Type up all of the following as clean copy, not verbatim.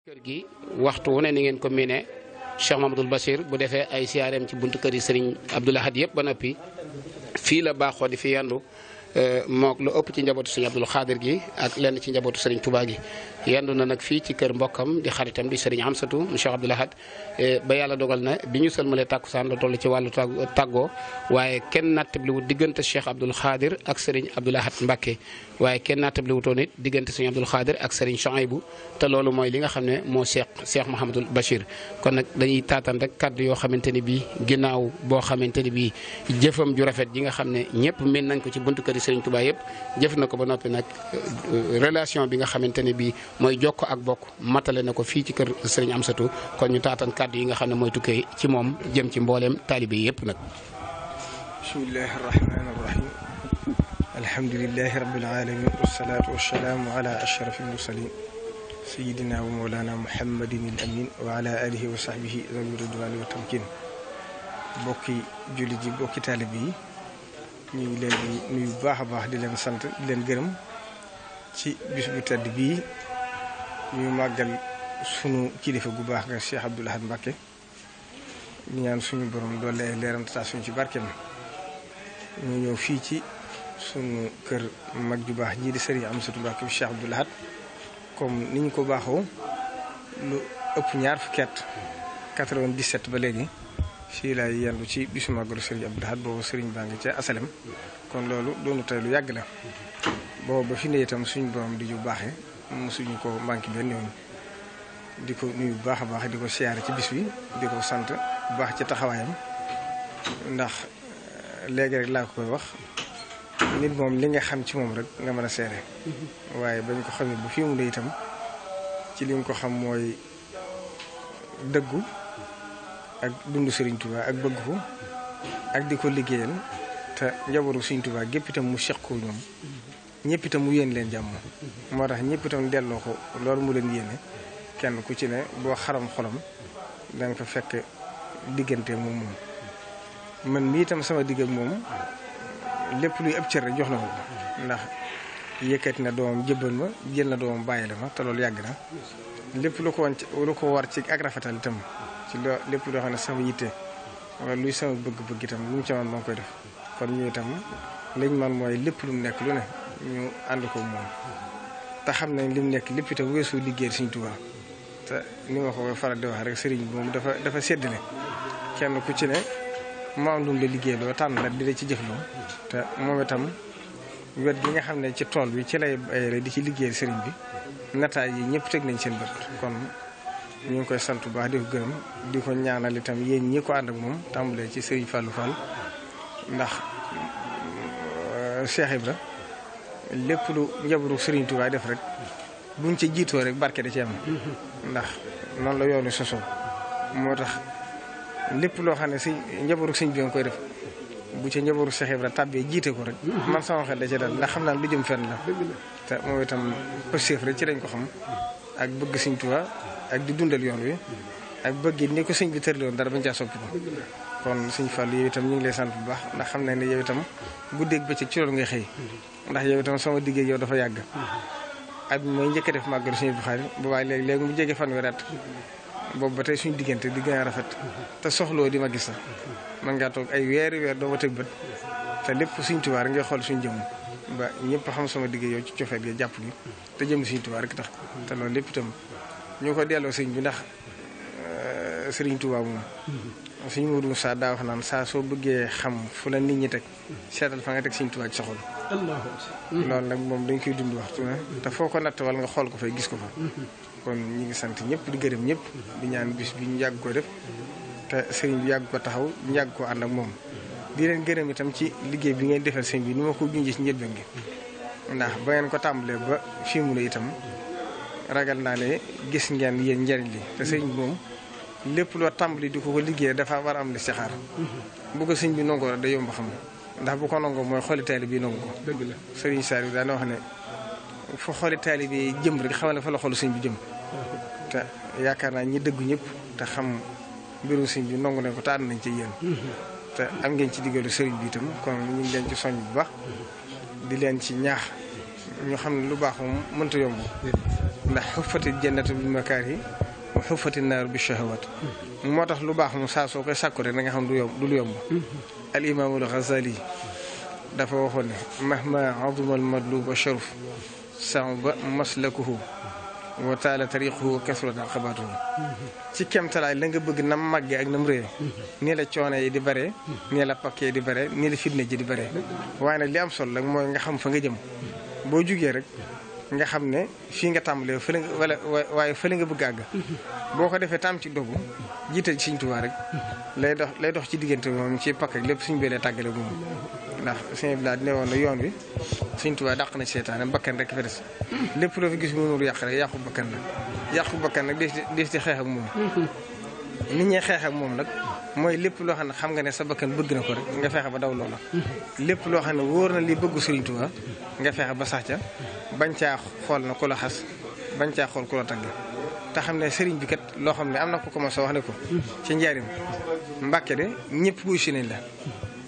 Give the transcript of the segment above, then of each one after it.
kër gi waxtu wu ne ni ngeen ko miine Cheikh Mamadou Bachir bu defee ay siyaareem ci buntu kër yi Serigne Abdoul Ahad yëpp ba noppi fii la baaxoo di fi yendu mook lu ëpp ci njabootu Serigne Abdoul Khadir gi ak lenn ci njabootu Serigne Touba gi yendu na nag fii ci kër mbokkam di xaritam di Serigne Amsatou mu Cheikh Abdoul Ahad ba yàlla dogal na bi ñu sëlmalee tàkkusaan la toll ci wàllu tàggoo waaye kenn nattabliwut diggante Cheikh Abdoul Khadir ak Serigne Abdoul Ahad Mbacké waaye kenn nattabliwutoon it diggante Serigne Abdoul Khadir ak Serigne Chouaïbou te loolu mooy li nga xam ne moo Cheikh Mouhamadul Bachir kon nag dañuy taataan rek kàddu yoo xamante ni bii ginnaaw boo xamante ni bii jëfam ju rafet ji nga xam ne ñëpp min nañ ko ci buntu kër yi Serigne Touba yëpp jëf na ko ba noppi nag relation bi nga xamante ne bii mooy jokko ak bokk matale na ko fii ci kër Serigne Amsatou kon ñu taataan kàddu yi nga xam ne mooy tukkee ci moom jëm ci mbooleem taalibe yëpp nag. bismillahi rahmaani rahim alhamdulilahi rabbil alamin wasalaatu wasalaamu ala ashrafil mursalin sayidina wa mawlana muhammadin al amin wa ala alihi wa sahbihi zawi ridwani wa tamkin bokki jullit yi bokki taalibe yi ñu ngi leen di nuyu bu baax a baax di leen sant di leen gërëm ci bis bu tedd bii ñu màggal sunu kilifa gu baax nga Cheikh Abdoul Ahad Mbacké ñu ñaan suñu borom doole ay leeram ta suñu ci barkeem ñu ñëw fii ci sunu kër mag ju baax jii di Serigne Amsatou Mbacké bi Cheikh Abdoul Ahad comme ni ñu ko baaxoo lu ëpp ñaar fukki at 97 ba léegi fii laay yendu ci bisu màggalu Serigne Abdoul Ahad boobu Serigne baa ngi ca asalem kon loolu doonu tey lu yàgg la boobu ba fi ne itam suñu borom di ju baaxee mosuñu ko manqué benn yoon di ko nuyu bu baax a baax di ko siyaare ci bis bi di ko sant bu baax ci taxawaayam ndax léegi rek laa ko koy wax nit moom li nga xam ci moom rek nga mën a seere waaye bañ ko xamee bu fi mu ne itam ci li nga ko xam mooy dëggu ak dund Serigne Touba ak bëgg ko ak di ko liggéeyal te njabootu Serigne Touba gépp itam mu seq ko ñoom ñëpp itam mu yéen leen jàmm moo tax ñëpp itam delloo ko loolu mu leen yéene kenn ku ci ne boo xaram xolam da nga fa fekk diggante moom man mii itam sama digg ak moom lépp luy ab cër rek jox na ko ndax yëkkati na doomam jébbal ma jël na doomam bàyyi la ma te loolu yàgg na lépp lu ko war ci ak rafetal itam ci lépp loo xam ne sama yitte wala luy sama bëgg-bëgg itam lu mu ci man maa ngi koy def kon ñu itam lañ man mooy lépp lu mu nekk lu ne ñu ànd ko moom te xam nañ li mu nekk lépp itam weesu liggéey Serigne Touba te ni ma ko faral di wax rek Serigne bi moom dafa séddale kenn ku ci ne maam lu mu la liggéey loo tànn la di la ci jëfloo te moom itam wet gi nga xam ne ci tool bi ci lay bayre di ci liggéey Serigne bi nataay yi ñëpp teg nañ seen bët kon ñu ngi koy sant bu baax di ko gërëm di ko ñaanal itam yéen ñi ko ànd ak moom tàmbalee ci Serigne Fallou Fall ndax Cheikh Ibra lépp lu njabootu Serigne Touba def rek buñ ca jiitoo rek barke da ci am ndax noonu la yoonu sosoo moo tax lépp loo xam ne si njabootu sëñ bi nga koy def bu ca njabootu Cheikh Ibra tàbbee jiite ko rek man sama xel da ca dal ndax xam naa lu jëm fenn la te moom itam pëstéef rek ci lañ ko xam ak bëgg sëñ Touba ak di dundal yoon wi ak bëgg ni ko sëñ bi tërli woon dara bañ caa soppi ko kon sëñ Fall yow itam ñu ngi lay sant bu baax ndax xam nañ ne yow itam guddeeg bëccëg ci loolu ngay xëy ndax yow itam sama digg yow dafa yàgg at mooy njëkk a def màggalu Sëñ Abdou Khadre boobaay léegi mu jege fanweeri at boobu ba tey suñu diggante di gën a rafet te soxloo di ma gis sax man ngaa toog ay weeri weer doo ma tëg bët te lépp Sëñ Tuubaa rek ngay xool suñu jëmm ba ñëpp xam sama digg yow ci cofeet gi jàpp gi te jëm Sëñ Tuubaa rek tax te loolu lépp itam ñu ko delloo sëñ bi ndax Sëriñ Tuubaa moom suñu Modou Moussa daa wax naan saa soo bëggee xam fu la nit ñi teg seetal fa nga teg Sëñ Tuubaa ci sa xol loolu nag moom dañ koy dund waxtu ne te foo ko natt wala nga xool ko fay gis ko fa kon ñi ngi sant ñëpp di gërëm ñëpp di ñaan bis bi ñu yàgg ko def te sëriñ bi yàgg ko taxaw ñu yàgg ko ànd ak moom di leen gërëm itam ci liggéey bi ngeen defal sëñ bi ni ma ko junjee ci njëlbeen gi ndax ba ngeen ko tàmbalee ba fii mu ne itam ragal naa ne gis ngeen yéen njariñ li te sëriñ bi moom lépp loo tàmbali di ko liggéey dafa war a am li ci xaar bu ko sëñ bi nangoo rek day yomb xam ndax bu ko nangoo mooy xooli taali bi nangu ko dëgg la Serigne Saliou daana wax ne fa xooli taali bi jëm rek xamal ne fa la xoolu sëñ bi jëm te yaakaar naa ñi dëggu ñëpp te xam mbirum sëñ bi nangu nañ ko te ànd nañ ci yéen te am ngeen ci diggalu Serigne bi itam kon ñu ngi leen ci soñ bu baax di leen ci ñaax ñu xam ne lu baax moom mënta yomb ndax xuffati jannatu bil makaarihi wa xuffati naaru bi shahawaat moo tax lu baax mu saa soo koy sàkku rek da nga xam du lu yomb al imaamul Ghazali dafa waxoon ne mahma azuma al madlub wa sharuf sa'uba maslakuhu wa taala tariquhu kasrat aqabatuhu ci kemtalaay la nga bëgg nam màggee ak nam réye nii la coono yi di bare nii la pakkee di bare nii la fitna ji di bare waaye nag li am solo nag mooy nga xam fa nga jëm boo jugee rek nga xam ne fii nga tàmbalee fële nga wala waaye fële nga bëgg àgg boo ko defee tam ci dogu jiital ci Sëñ Tuubaa rek lay dox ci diggante moom ci pakk ak lépp suñu beelee tàggale moom ndax sëñ bi daal ne woon na yoon wi Sëñ Tuubaa dàq na ci seetaane bakkan rek fa des lépp loo fi gis mënul yàq rek yàqu bakkan nag des ci xeex ak moom nit ñi xeex ak moom nag mooy lépp loo xam ne xam nga ne sa bakkan bëgg na ko rek nga fexe ba daw loola lépp loo xam ne wóor na li bëggu Sëriñ Tuubaa nga fexe ba sax ca bañ caa xool na ku la xas bañ caa xool ku la tagg te xam ne sëriñ bi kat loo xam ne am na ko commencé wax ne ko ci njaarim Mbàkke de ñëpp wuy si nañ la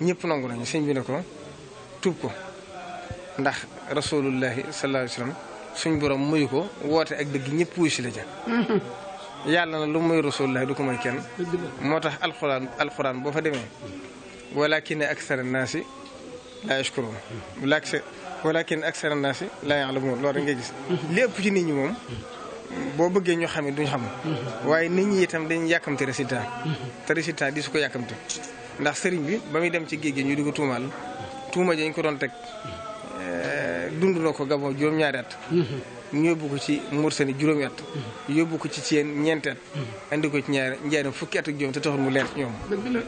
ñëpp nangu nañu sëñ bi ne ko tuub ko ndax rasulullahi sallallahu alayhi wa sallam suñ borom muyu ko woote ak dëgg ñëpp wuy si la ca yàlla na lu muy rasulullahi du ko may kenn moo tax alxuraan boo fa demee walakin aksara naasi laa yashkuruun walakin aksara naasi laa ya'lamuun loolu rek ngay gis li ëpp ci nit ñi moom boo bëggee ñu xam ne duñ xam waaye nit ñi itam dañuy yàkkamte résultat te résultat di su ko yàkkamte ndax sëriñ bi ba muy dem ci géej gi ñu di ko tuumaal tuuma ji ñu ko doon teg dund na ko Gabon juróom-ñaari at ñu yóbbu ko ci Mauritanie juróomi at yóbbu ko ci Thiène ñeenti at andi ko ci njaaram fukki at ak juróom te taxul mu leer ci ñoom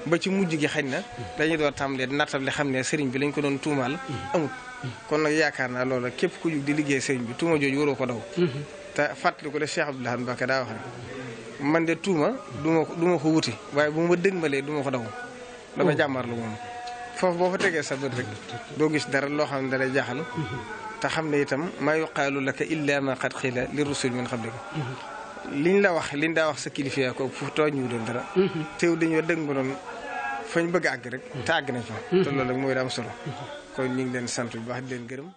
ba ci mujj gi xañ na dañuy door tàmbalee nattable xam ne sëriñ bi lañ ko doon tuumaal amut kon nag yaakaar naa loola képp ku jug di liggéey sëriñ bi tuuma jooju waroo ko daw te fàttali ko la Cheikh Abdoul Ahad Mbacké daa wax ne man de tuuma du ma ko wuti waaye bu ma dëgmalee du ma ko daw dama jàmmarlu moom foofu boo fa tegee sa bët rek doo gis dara loo xam ne dalay jaaxal te xam ne itam maa yuqaalu laka illa ma qad qiila li rusul min qablika liñ daa wax sa kilifa ko fu tooñ ñu doon dara teew dañoo dëgg ma doon fañ bëgg àgg rek te àgg nañ fa te loolu rek mooy da am solo kon ñu ngi leen sant bu baax di leen gërëm